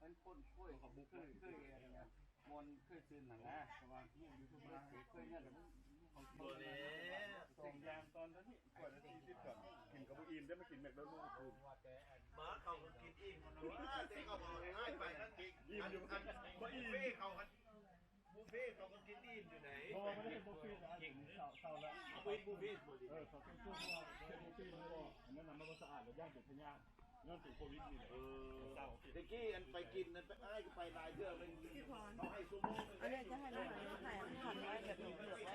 ມັນຄົນເຄີຍ ເຄີຍ ເຄີຍ ເຄີຍ ມ່ວນເຄີຍຊື່ນຫັ້ນນະ ເພາະວ່າເຄີຍນັ້ນ ບໍ່ແລ້ວ ສອງຢ່າງຕອນນີ້ ກວ່ານະ ສີ່ສິບ ກ່ອນ ກິນກໍບໍ່ອີ່ມ ໄດ້ມາກິນແມັກໂດນັລ ມາເຂົາກໍກິນອີ່ມ ແຕ່ກໍບໍ່ໃຫ້ໄປນັ້ນອີ່ມຢູ່ ບໍ່ອີ່ມ ບຸຟເຟເຂົາກໍ ບຸຟເຟເຂົາກໍກິນອີ່ມຢູ່ໃດ ບໍ່ ບໍ່ໄດ້ເຮັດບຸຟເຟ ເຂົາ ເຂົາລະ ເຂົາເຮັດບຸຟເຟ ເອີ ເຂົາເຮັດບຸຟເຟ ເພາະວ່າເຮັດບຸຟເຟ ມັນບໍ່ ອັນນັ້ນນະ ມັນບໍ່ສະອາດ ແລ້ວຢ້ານເປັນພະຍາດ ຍ້ອນເປັນໂຄວິດນີ້ແຫຼະ ເອີ ເຊົາ ແຕ່ກີ້ອັນໄປກິນນັ້ນ ໄປ ອ້າຍກໍໄປຫຼາຍເທື່ອ ມັນເຂົາໃຫ້ຊົ່ວໂມງໜຶ່ງ ອັນນີ້ຈະໃຫ້ລູກໃຫ້ ໃຫ້ ໃຫ້ ໄວ້ແບບນີ້ ເລືອກໄວ້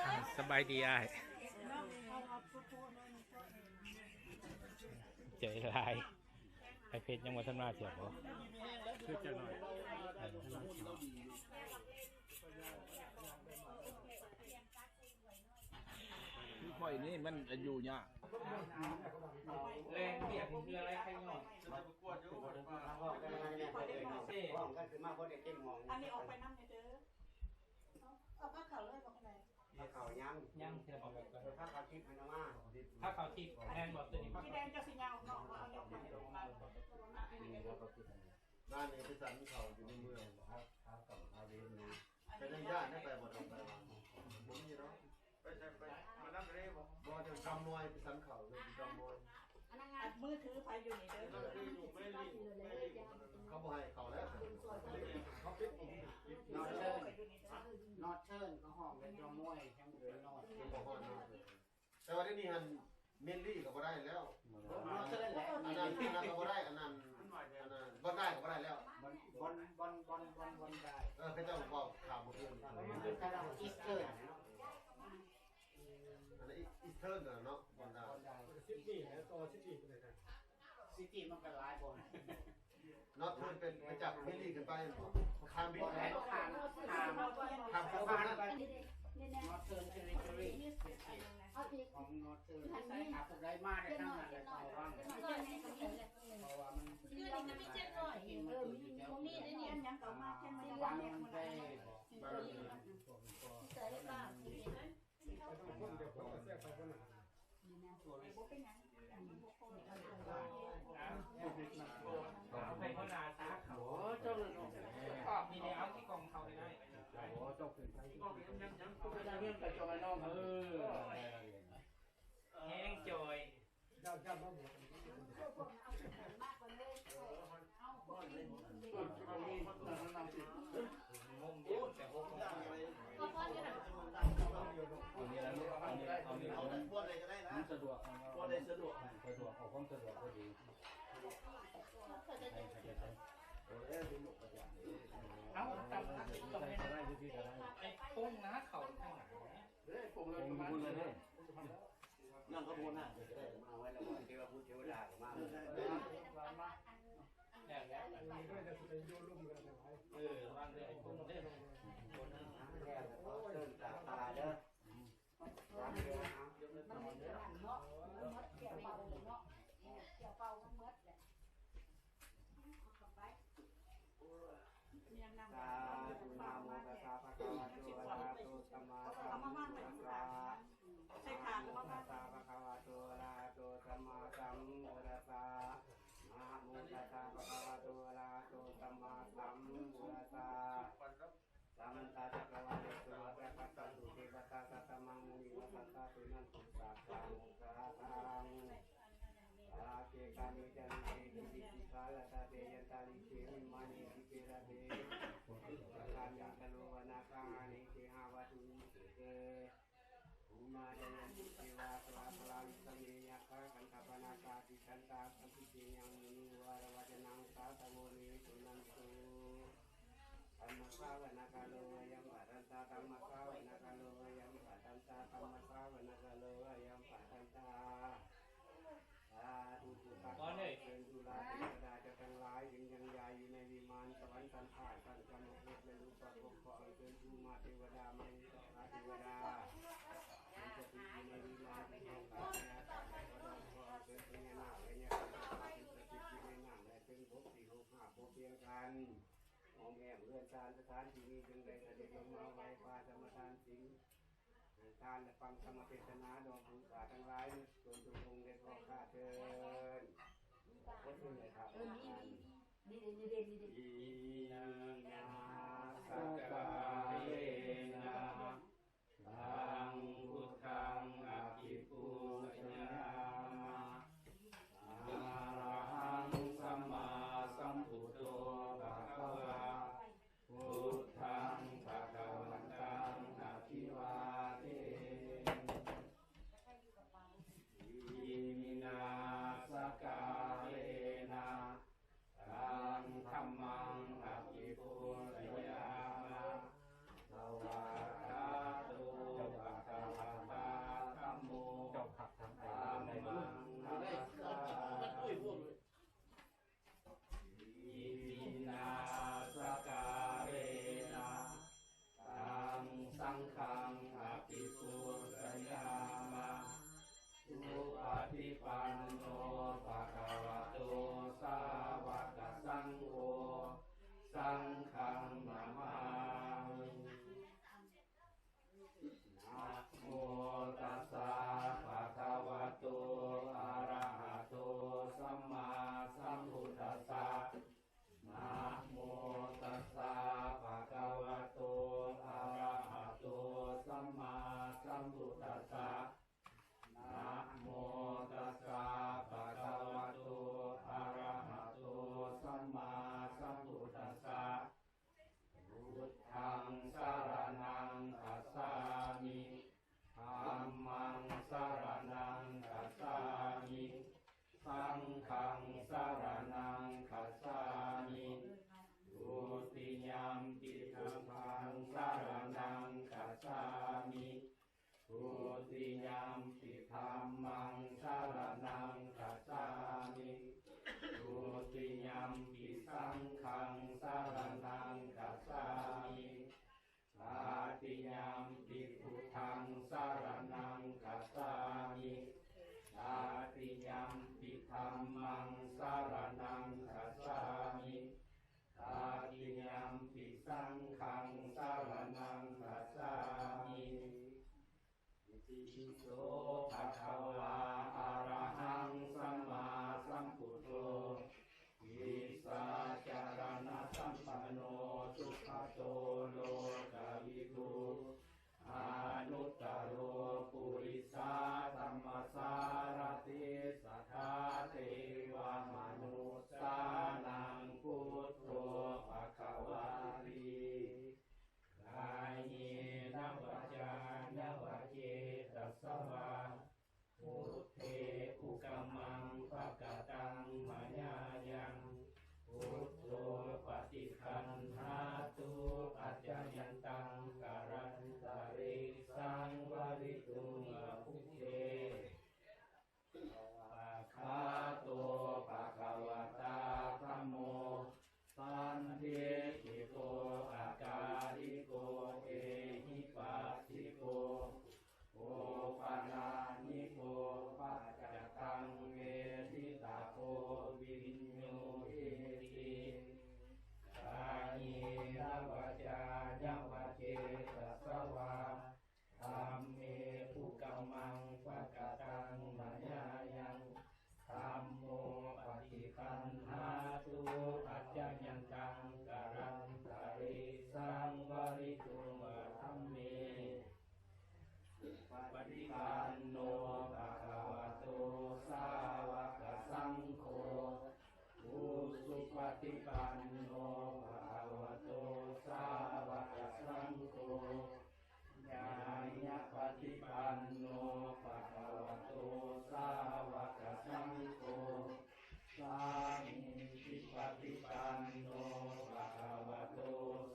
ອ່າ ສະບາຍດີອ້າຍ ໃຈຫຼາຍ ໄອ້ເພັດຍັງບໍ່ທັນມາເທື່ອບໍ? ຄືຈັກໜ້ອຍ ຄືຂ້ອຍນີ້ມັນອາຍຸຍາກ ແລງວຽກເທື່ອໄລໄຄຍ້ອນ ອັນນີ້ອອກໄປນຳແດ່ເດີ ເອົາພາເຂົ້າເລີຍບໍ່? ພາເຂົ້າຍັງ ຍັງເທື່ອບໍ່? ພາເຂົ້າທິບຫັ້ນນະມາ ພາເຂົ້າທິບ ແມ່ນບໍ່? ໂຕນີ້ພາ ທີ່ແດງເຈົ້າຊິຍ່າງອອກນອກ ເອົາອອກໄປ ບ້ານເອກະສັນເຂົາຢູ່ໃນເມືອງ ພາເຂົ້າພາເວັນນີ້ ເປັນຫຍັງຢ້ານໄດ້ໄປບໍ່? ຕ້ອງໄປວ່າ ບໍ່ມີດອກ ໄປໃສ ໄປມານຳທະເລບໍ່? ບໍ່ ເຈົ້າຈຳນວຍ ໄປສັນເຂົ້າເດີ ຈຳນວຍ ອັນນັ້ນ ມືຖືໃຜຢູ່ນີ້ເດີ ເຂົາບໍ່ໃຫ້ເຂົ້າແລ້ວ ເຂົາປິດ Northern Northern ກໍຫ້ອງເປັນຈຳນວຍ ຍັງບໍ່ຮອດ North ແຕ່ວ່າດຽວນີ້ຫັ້ນ Manly ກໍບໍ່ໄດ້ແລ້ວ Northern ແຫຼະ ອັນນັ້ນ ອັນນັ້ນກໍບໍ່ໄດ້ ອັນນັ້ນ ອັນນັ້ນ Bondi ກໍບໍ່ໄດ້ແລ້ວ Bon- Bon- Bon- Bon- Bondi ເອີ ເຂົາເຈົ້າເວົ້າຂ່າວມື້ຄືນ Eastern ອັນນັ້ນ Eastern ເນາະ Bondi Sydney ແລ້ວຕໍ່ Sydney ໄປໄດ້ Sydney ມັນກໍຫຼາຍບ່ອນ Northern ເປັນໄປຈາກ Manly ຂຶ້ນໄປ ຂ້າມບິດ ຂ້າມ ຂ້າມ ຂ້າມ Northern Territory ຂອງ Northern ຖ້າຜູ້ໃດມາໄດ້ທາງນັ້ນແລ້ວກໍລະວັງ ເພາະວ່າມັນ ຄືນີ້ກໍມີເຈັດຮ້ອຍ ເອີ ມີ ມີໄດ້ນີ້ ຫຍັງກໍເອົາມາ ແຕ່ມັນໄດ້ ບາງ ແຮງຈ່ອຍ. ເອົາ ຕຳ ຕຳ ໄອ້ປົງນະ ເຂົ້າທາງຫຼັງ ເດ້ ປົງເລີຍ ປະມານນັ້ນ ນັ້ນກໍບໍ່ໜ້າຈະໄດ້ມາໄວ້ແລ້ວ ເທວະພຸດເທວະດາກໍມາ ເອີ ລະວັງເດີ ໄອ້ຄົນເດີ ຄົນນັ້ນ ເຊີນຕາຕາເດີ ສາມເດືອນນະ ມັນເປັນອັນນັ້ນເນາະ ມັນໝົດ ກ່ຽວເປົ່າເນາະ ກ່ຽວເປົ່າມັນໝົດແຫຼະ ເອົາເຂົ້າໄປ. ສາທຸ ນະໂມຕັດສະ ພະຄະວະໂຕ ອະລະຫະໂຕ ສຳມາສຳພຸດທັດສະ ນະໂມຕັດສະ ພະຄະວະໂຕ ອະລະຫະໂຕ ສຳມາສຳພຸດທັດສະ ນະໂມຕັດສະ ພະຄະວະໂຕ ອະລະຫະໂຕ ສຳມາສຳພຸດທັດສະ ສະມັນຕະ ຈັກກະວາເລ ສວາ ຈັກກະສັນຕຸ ເທວະຕາ ສັດຕະມັງ ມຸນີ ວະສັນຕະ ສຸນັນຕຸ ສາຄາ ໂມຄະທາງ ອາເກການິ ຈານະເອ ກິຕິ ສິຂາລະຕະເຕ ຍັນຕາລິ ເຂມິມານີ ສິເກລະເທ ກາມິ ຄາໂລ ວະນາຄາ ຫານີ ເຄຫາ ວະທຸ ນິເສເຕ ພູມາ ຈາຍັນຕິ ເທວາ ສວາ ພະລາ ວິສະເມ ຍັກຂາ ກັນທະປະນາກາ ຕິກຂັນທາ ສັນຕິເຕ ຍັງ ມຸນີ ວາລະວັດຕະນັງ ສາທະໂວ ເນ ສຸນັນຕຸ ທຳມະສາວະນະກາໂລ ອາຍັງ ພະທັນຕາ ທຳມະສາວະນະກາໂລ ອາຍັງ ພະທັນຕາ ທຳມະສາວະນະກາໂລ ອາຍັງ ພະທັນຕາ ສາທຸ ພຸດທະ ຂໍເຊີນຈຸລາເທວະດາເຈົ້າທັງຫຼາຍ ເປັນຢ່າງໃຫຍ່ຢູ່ໃນວິມານສະຫວັນ ຊັ້ນຟ້າ ຊັ້ນກຳມະພົບ ແລະ ລູກປະພົບ ຂໍອັນເຊີນພູມາເທວະດາ ມະນຸດສະເທວະດາ ສິ່ງສະຖິດຢູ່ໃນວິມານທີ່ເຮົາກາບໄຫວ້ອາກາດ ແລະ ກໍຕ້ອງຂໍອັນເຊີນພະຍານາກ ແລະ ຍັກຂ ທານ ແລະ ຟັງທຳມະເທດສະໜາ ດອງຜູ້ຂ້າທັງຫຼາຍ ຕົນທຸກອົງໄດ້ພ້ອມຂ້າເທີ້ນ. ບົດນີ້ແຫຼະ ເອີ ນີ້ ນີ້ ນີ້ເດ້ ນີ້ເດ້ ນີ້ເດ້ ອີມິນາສະກາເລນະ ຕັງ ພຸດທັງ ອະພິປູຊະຍາມະ. ອະລະຫັງ ສຳມາສຳພຸດໂທ ພະຄະວາ. ພຸດທັງ ພະຄະວັນຕັງ ອະພິວາເທມິ. ອີມິນາສະກາເລນະ ຕັງ ທຳມັງ ອະພິປູຊະຍາມະ. ສະຫວາກຂາໂຕ ພະຄະວະຕາ ທຳໂມ ທຳມັງ ນະມັດສາ ອີມິນາສະກາເລນະ ຕັງ ສັງຄັງ ອະພິປູຊະຍາມະ. ສຸປະຕິປັນໂນ ພະຄະວະໂຕ ສາວະກະສັງໂຄ ສັງຄັງ ນະມາມິ. ນະໂມຕັດສະ ພະຄະວະໂຕ ອະລະຫະໂຕ ສຳມາສຳພຸດທັດສະ. ນະໂມຕັດສະ ພະຄະວະໂຕ ອະລະຫະໂຕ ສຳມາສຳພຸດທັດສະ. ນະໂມຕັດສະ ພະຄະວະໂຕ ອະລະຫະໂຕ ສຳມາສຳພຸດທັດສະ. ພຸດທັງ ສະລະນັງ ຄັດສາມິ. ທຳມັງ ສະລະນັງ ຄັດສາມິ. ສັງຄັງ ສະລະນັງ ຄັດສາມິ. ທຸຕິຍຳປິ ພຸດທັງ ສະລະນັງ ຄັດສາມິ. ທຸຕິຍຳປິ ທຳມັງ ສະລະນັງ ຄັດສາມິ. ທຸຕິຍຳປິ ສັງຄັງ ສະລະນັງ ຄັດສາມິ. ຕະຕິຍຳປິ ພຸດທັງ ສະລະນັງ ຄັດສາມິ. ຕະຕິຍຳປິ ທຳມັງ ສະລະນັງ ຄັດສາມິ. ຕະຕິຍຳປິ ສັງຄັງ ສະລະນັງ ຄັດສາມິ. ອິຕິປິໂສ ພະຄະວາ ອະລະຫັງ ສຳມາສຳພຸດໂທ ວິຊາຈາລະນະສຳປັນໂນ ສຸກະໂຕ ໂລກະວິທູ ອະນຸດຕະໂລ ປຸລິສະທຳມະສາລະຖິ ສັດຖາເທວະມະນຸດສານັງ ພຸດໂທ ພະຄະວາຕິ. ກາເຍນະ ວາຈາຍະ ວະເຈຕະສະວາ ພຸດເທ ຄຸກະມັງ ປະກະຕັງ ມະຍາຍັງ ພຸດໂທ ປະຕິຄັນຫາຕຸ ປັດຈະຍັນຕັງ ກາລັນຕະເລ ສັງວະລິຕຸງ ວະພຸດເທ ສະຫວາກຂາໂຕ ພະຄະວະຕາ ທຳໂມ ສັນທິດຖິໂກ ອາກາລິໂກ ເອຫິປັດສິໂກ ໂອປະນານິໂກ ປັດຈະຕັງ ເວທິຕາໂພ ວິນໂຍຫິຕິ. ກາເຍນະ ວາຈາຍະ ວະເຈຕະສະວາ ທຳເມ ຄຸກະມັງ ປະກະຕັງ ມະຍາຍັງ ທຳໂມ ປະຕິຄັນຫາຕຸ ປັດຈະຍັນຕັງ ກາລັນຕະເລ ສັງວະລິຕຸງ ວະທຳເມ ປະຕິປັນໂນ ພະຄະວະໂຕ ສາວະກະສັງໂຄ ອຸສຸປະຕິປັນໂນ ພະຄະວະໂຕ ສາວະກະສັງໂຄ ຍາຍະປະຕິປັນໂນ ພະຄະວະໂຕ ສາວະກະສັງໂຄ ສາມີທິປະຕິປັນໂນ ພະຄະວະໂຕ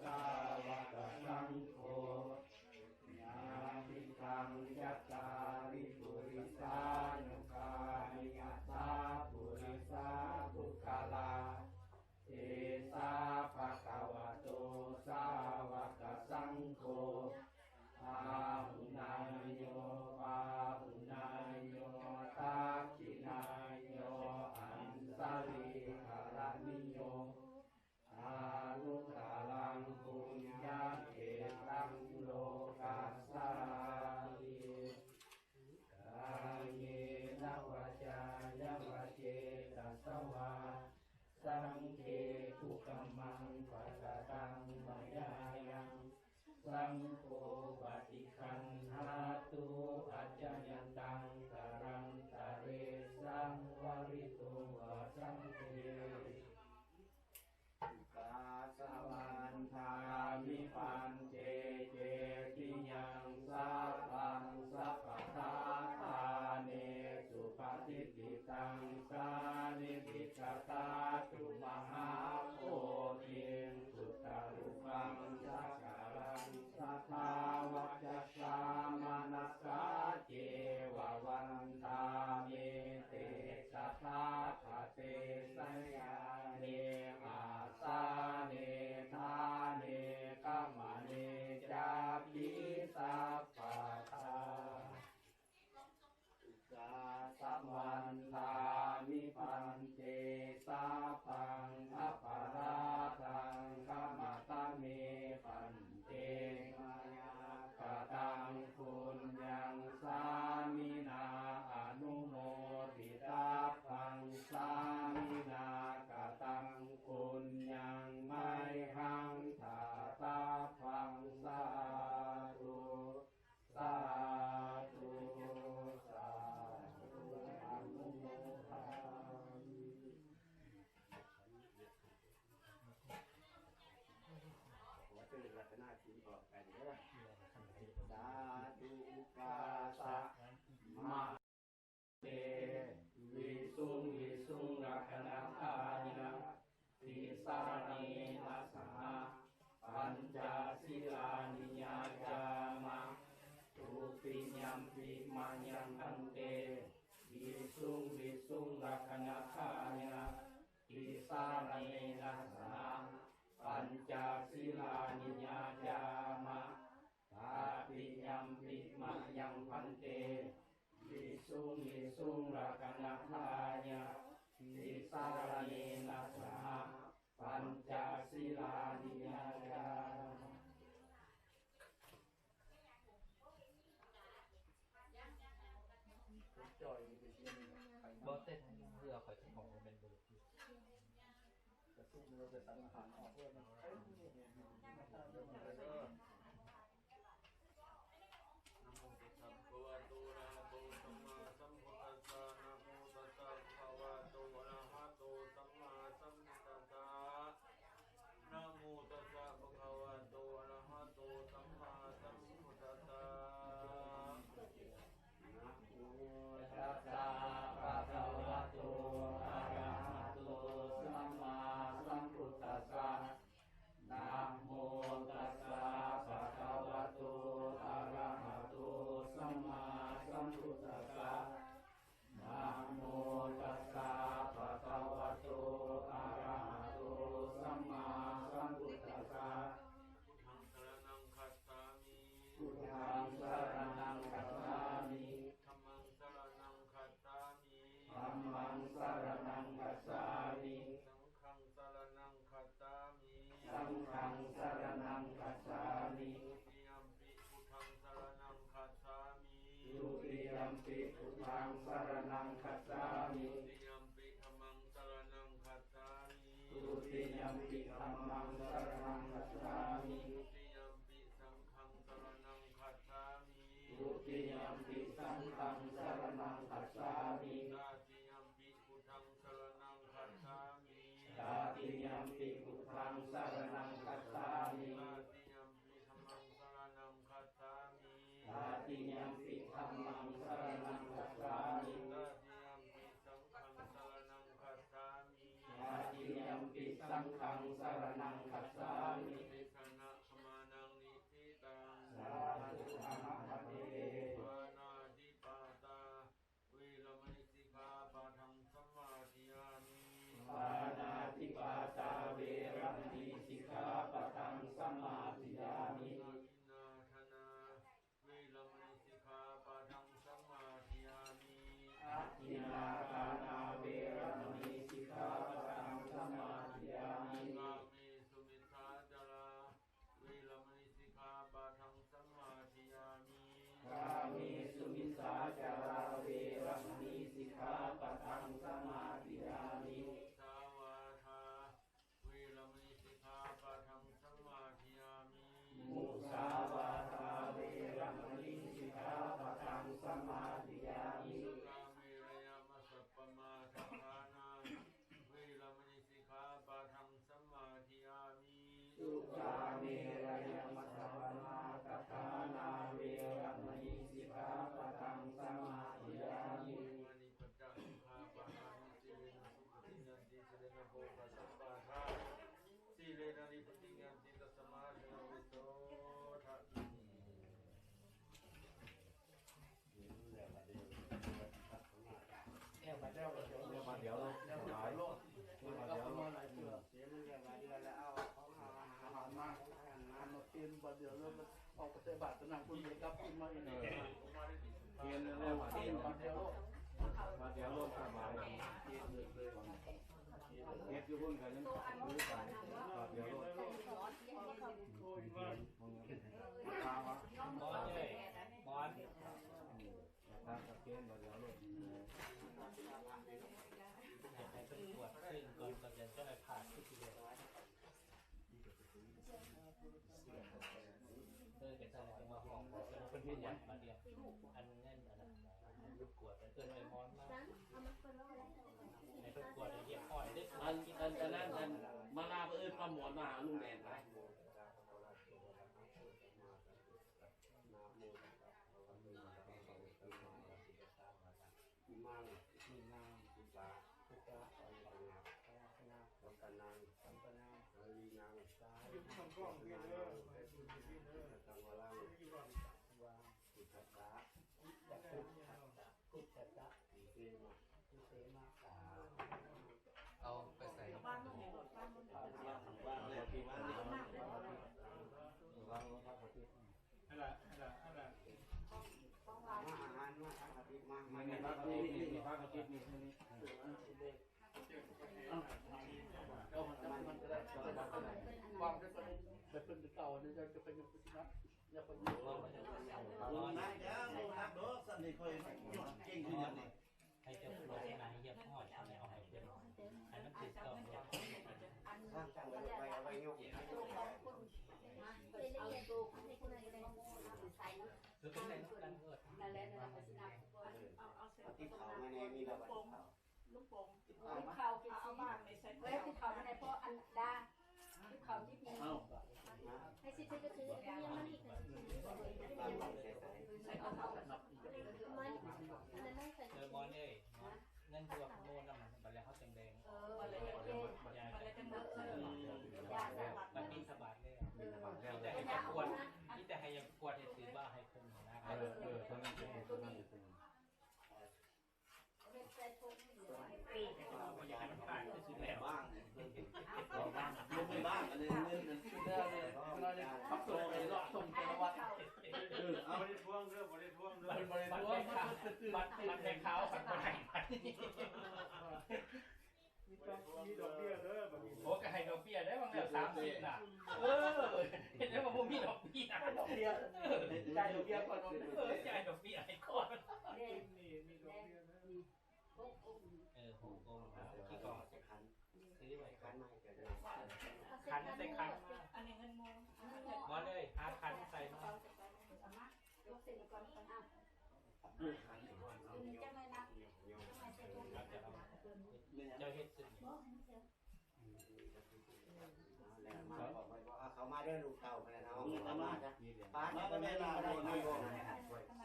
ສາວະກະສັງໂຄ ຍາທິຄັງ ຈັດຕາລິ ປຸລິສານຸກາມິ ຍະຖາ ປຸລິສາ ປຸກຄະລາ ເອສະ ເຄ ຄຸກຳມັງ ປະກະຕັງ ມະຍາຍັງ ສັງໂຄ ປະຕິຄັນຫາຕຸ ອັດຈະຍັນຕັງ ກາລັນຕະເຣ ສັງວາຣິຕຸງ ວະສັງເຄ ກາສະວັນທາມິ ພັນເຕ ເຈຕິຍັງ ສາພັງ ສະປະທາທາເນ ສຸປະຕິດ ຕິຕັງ ສານິທິກະຕາ ຕຸ ມະຫາໂພທິງ ປຸດທະຮູປັງ ສັກກາລັງ ສັດທາ ວະຈະສາ ມະນະສາ ເຈວະ ວັນທາມິ ເຕ ສະຖາຄະເຕ ສະຍາເນ ອາສາເນ ຖາເນ ກະມະເນ ຈາປິ ສັບປະທາ ກາສະວັນທາມິ ພັນເຕ ສາພັງ ອະປະລາທັງ ຂະມະຕະເມ ພັນເຕ ມາຍັງ ກະຕັງ ປຸນຍັງ ສາມິນາ ອະນຸໂມທິຕັບພັງ ສາມິນາ ກະຕັງ ປຸນຍັງ ໄມຫັງ ຖາຕັບພັງ ສາທຸ ສາທຸ ສາທຸ ອະນຸໂມທາມິ ຂໍເຊີນລັດຕະນາສິນອອກໄປເດີ ສາທຸ ກາສະ ມະ ເຕ ວິສຸງ ວິສຸງ ລັກຂະນະທາຍະ ຕິສະລະເນນະ ສະຫະ ປັນຈະສີລານິ ຍາຈາມະ ທຸຕິຍຳປິ ມະຍັງ ພັນເຕ ວິສຸງ ວິສຸງ ລັກຂະນະທາຍະ ຕິສະລະເນນະ ສະຫະ ປັນຈະສີລານິ ຍາຈາມະ ຕະຕິຍຳປິ ມະຍັງ ພັນເຕ ວິສຸງ ວິສຸງ ລັກຂະນະທາຍະ ຕິສະລະເນນະ ສະຫະ ປັນຈະສີລານິ ຍາຈາມະ ບໍ່ເຕັດເພື່ອຂ້ອຍຂອງແມ່ນບໍ່ ກະຊຸກເລີຍ ກະສັງຫານອອກເລີຍ ນະໂມຕັດສະ ພະຄະວະໂຕ ອະລະຫະໂຕ ສຳມາສຳພຸດທັດສະ ນະໂມຕັດສະ ພະຄະວະໂຕ ອະລະຫະໂຕ ສຳມາສຳພຸດທັດສະ ນະໂມຕັດສະ ພະຄະວະໂຕ ອະລະຫະໂຕ ສຳມາສຳພຸດທັດສະ ນະໂມຕັດສະ ພະຄະວະໂຕ ອະລະຫະໂຕ ສຳມາສຳພຸດທັດສະ ນະໂມຕັດສະ ພະຄະວະໂຕ ອະລະຫະໂຕ ສຳມາສຳພຸດທັດສະ ນະໂມຕັດສະ ພະຄະວະໂຕ ອະລະຫະໂຕ ສຳມາສຳພຸດທັດສະ ພຸດທັງສະລະນັງຄັດສາມິ ພຸດທັງສະລະນັງຄັດສາມິ ທຳມັງສະລະນັງຄັດສາມິ ທຳມັງສະລະນັງຄັດສາມິ ສັງຄັງສະລະນັງຄັດສາມິ ສັງຄັງສະລະນັງຄັດສາມິ ທຸຕິຍຳປິ ພຸດທັງສະລະນັງຄັດສາມິ ທຸຕິຍຳປິ ພຸດທັງສະລະນັງຄັດສາມິ ທຸຕິຍຳປິ ທຳມັງສະລະນັງຄັດສາມິ ທຸຕິຍຳປິ ທຳມັງສະລະນັງຄັດສາມິ ທຸຕິຍຳປິ ສັງຄັງສະລະນັງຄັດສາມິ ທຸຕິຍຳປິ ສັງຄັງສະລະນັງຄັດສາມິ ຕະຕິຍຳປິ ພຸດທັງສະລະນັງຄັດສາມິ ຕະຕິຍຳປິ ພຸດທັງສະລະນັງຄັດສາມິ ຕະຕິຍຳປິ ທຳມັງສະລະນັງຄັດສາມິ ຕະຕິຍຳປິ ທຳມັງສະລະນັງຄັດສາມິ ຕະຕິຍຳປິ ສັງຄັງ ດຽວໂລດ ດຽວໂລດ ດຽວໂລດ ເສຍມັນເລື່ອງຫຼາຍເທື່ອ ເສຍມັນເລື່ອງຫຼາຍເທື່ອແລ້ວ ເອົາ ເອົາ ເອົາອາຫານມາ ເອົາອາຫານມາເປັນບາດດຽວໂລດ ອອກໄປໃສ່ບາດຕະນັ່ງພຸ້ນ ເດີກັບຂຶ້ນມາອີກ ເອີ ເປັນແລ້ວບາດດຽວ ບາດດຽວໂລດ ບາດດຽວໂລດສະບາຍ ເຮັດຢູ່ພຸ້ນກໍຍັງຄືກັນ ບາດດຽວໂລດ ບອນເອີຍ ບອນ ອືມ ຕາມກະເກນບໍ່ໄດ້ເອົາລົງ ໃຫ້ໄປເພິ່ນກວດເຊິ່ງກ່ອນ ກ່ອນຈະໄດ້ຜ່າຄືຊິໄດ້ ເອີ ກະຊັ້ນລະ ຈັ່ງວ່າຫ້ອງບອກເພິ່ນ ເພິ່ນກວດບາດດຽວ ອັນນັ້ນ ອັນນັ້ນ ກວດ ເອີ້ນໄອ້ມອນມາ ໃຫ້ເພິ່ນກວດໃຫ້ຮຽບຮ້ອຍເດີ ອັນ ອັນ ອັນນັ້ນ ອັນມາລາວເອີ້ນປ້າໝວນມາຫາລຸງແດງໄປ ນະໂມ ອິມັງ ອິມັງ ປຸດທະ ພຸດທະ ອະຍະຕະນະ ອະຍະຕະນະ ສຳປະນັງ ສຳປະນັງ ສາລີນັງ ສາລີນັງ ສາລີນັງ ສາລີນັງ ສາລີນັງ ສາລີນັງ ສາລີນັງ ສາລີນັງ ພຸດທະສະ ພຸດທະສະ ພຸດທະສະ ເອມະ ເອມະ ສາ ເອົາໄປໃສ່ ວາງວາງວາງວາງວາງວາງວາງ ນັ້ນລະ ນັ້ນລະ ນັ້ນລະ ມາອາຫານມາ ທາງອາທິດມາ ມາ ນີ້ ນີ້ ນີ້ ທາງອາທິດນີ້ ນີ້ ເອົາ ເອົາ ມັນກໍໄດ້ ວາງໄປເພິ່ນ ໄປເພິ່ນເກົ່ານີ້ ຈະໄປຍົກຂຶ້ນມາ ຢ່າໄປຍົກ ບໍ່ໄດ້ ບໍ່ຮັກດອກ ຊັ້ນນີ້ຂ້ອຍຍົກເກັ່ງຄືຫຍັງນີ້ ໃຫ້ເຈົ້າໂລດໃຫ້ຮຽບຮ້ອຍ ເອົາໃຫ້ເພິ່ນ ໃຫ້ມັນຖືກຕ້ອງ ວາງຕັ້ງໄວ້ ໄວ້ ເອົາໄວ້ຍົກ ເອີ ເປັນໄດ້ນຳກັນເອີ ນັ້ນແຫຼະ ນັ້ນແຫຼະ ເອົາຕິດເຂົ້າມາແດ່ ມີແລ້ວບັດນີ້ເຂົ້າ ລູກໂປ່ງ ຕິດເຂົ້າ ຕິດເຂົ້າ ເອົາ ເອົາບ້າງໃສ່ ເອີ ຕິດເຂົ້າມາແດ່ ເພາະອັນດາ ຕິດເຂົ້າຕິດນີ້ ເອົາ ໃຫ້ຊິຖືກກໍຖື ຍັງມານີ້ ໃສ່ເອົາເຂົ້າ ມັນ ອັນນັ້ນໃສ່ ເອີ ໝໍເອີຍ ເງິນພວກໂມນຳມັນ ບັດແລ້ວເຮົາຈັ່ງແບ່ງ ເອີ ບັດແລ້ວຈັ່ງ ບັດແລ້ວຈັ່ງ ເອີ ມັນບິນທະບາດແລ້ວ ບິນທະບາດແລ້ວ ມີແຕ່ໃຫ້ກວດ ມີແຕ່ໃຫ້ກວດໃຫ້ຖືບາດໃຫ້ເພິ່ນນະ ເອີ ເອີ ເທົ່ານັ້ນ ເທົ່ານັ້ນ ເຮັດໃສ່ຖົງນີ້ ບໍ່ຢາກໃຫ້ມັນຂາດຄືຊິແລ້ວ ບ້າງ ເອົາບ້າງ ລົງໄປບ້າງ ອັນນີ້ເງິນ ອັນນີ້ເງິນ ເອີ ເອົາໄປເລາະສົ່ງແຕ່ລະວັດ ເອີ ເອົາ ບໍ່ໄດ້ທວງເດີ ບໍ່ໄດ້ທວງເດີ ບໍ່ໄດ້ທວງ ບັດ ບັດແມ່ຂາວ ບັດບໍ່ໄດ້ ບັດນີ້ ມີດອກ ມີດອກເບ້ຍເດີບັດນີ້ ໂອ້ ກໍໃຫ້ດອກເບ້ຍໄດ້ບາງແລ້ວ ສາມສິບນະ ເອີ ເຫັນແລ້ວວ່າບໍ່ມີດອກເບ້ຍ ດອກເບ້ຍ ເອີ ຈ່າຍດອກເບ້ຍກ່ອນ ເອີ ຈ່າຍດອກເບ້ຍໃຫ້ກ່ອນ ນີ້ ນີ້ ມີດອກເບ້ຍເດີ ນີ້ ຫົກອົງ ເອີ ຫົກອົງ ທີ່ກໍ ຂັນ ຊື້ໄວ້ ຂັນໃໝ່ກໍໄດ້ ຂັນໃສ່ຂັນ ອັນນີ້ເງິນໝູ່ ບໍ່ເລີຍ ຫາຂັນໃສ່ມາ ເອົາມາ ຍົກເສັ້ນກ່ອນ ເອົາ ເຈົ້າເຮັດເສັ້ນ ເຂົາມາເດີລູກເຕົ້າ ເຂົາມາເດີ ປ້າມາແມ່ລາວ ມາເດີ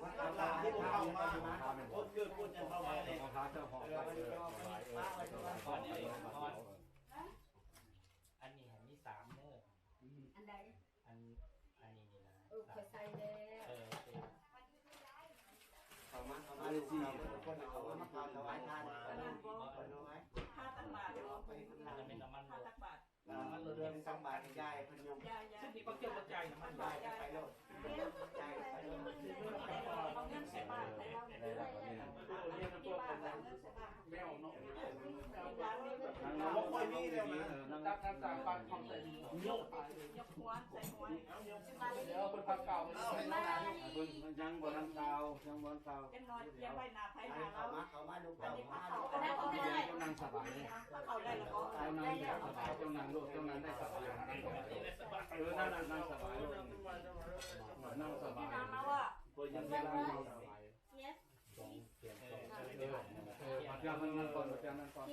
ມາເດີ ຄົນເກີດຄົນຍັງເຂົ້າມາເລີຍ ເອີ ອັນນີ້ໃຫ້ມີສາມເດີ ອັນໃດ ອັນ ອັນນີ້ນີ້ນະ ເອີ ຂ້ອຍໃສ່ແລ້ວ ເອີ ໂອເຄ ເຂົ້າມາ ເຂົ້າມາ ເອີ ສີ່ຄົນເຂົ້າມາ ມາທານຖວາຍທານ ອັນນັ້ນບໍ່ ເອົາໄວ້ ຄ່າຕັກບາດ ອັນນັ້ນແມ່ນນ້ຳມັນ ຄ່າຕັກບາດ ເອີ ມັນເດືອນສອງບາດ ຢາຍເພິ່ນຍົມ ຢາຍ ຢາຍ ຊຸມນີ້ບໍ່ກ່ຽວບໍ່ຈ່າຍນະ ມັນ ຢາຍໄປໂລດ ເອົາເງິນໃສ່ບາດໃຫ້ລາວເດີ ເອົາເງິນໃສ່ບາດ ເອົາເງິນໃສ່ບາດ ແມວເນາະ ບໍ່ຄ່ອຍມີແລ້ວນະ ຕັກນ້ຳສາມບາດຂອງໃສ່ ຍົກ ຍົກຫົວໃສ່ຫົວ ດຽວເພິ່ນພັກກ່າວ ເອົາໃຫ້ລາວນະ ເພິ່ນຍັງບໍ່ທັນຂ່າວ ຍັງບໍ່ທັນຂ່າວ ຈັກໜ້ອຍ ຢ່າໄວ້ໜ້າໃຜໜ້າລາວ ເຂົ້າມາ ເຂົ້າມາ ລູກເຕົ້າ ເຂົ້າມາ ເຈົ້ານັ່ງສະບາຍ ເຂົ້າໄດ້ລະບໍ່ ເຈົ້ານັ່ງສະບາຍ ເຈົ້ານັ່ງໂລດ ເຈົ້ານັ່ງໄດ້ສະບາຍ ເອີ ນັ່ງ ນັ່ງ ນັ່ງສະບາຍໂລດ ນັ່ງສະບາຍ ເພິ່ນຍັງນັ່ງສະບາຍ ເອີ ເອີ ບາດດຽວເພິ່ນນັ່ງກ່ອນ ບາດດຽວນັ່ງກ່ອນ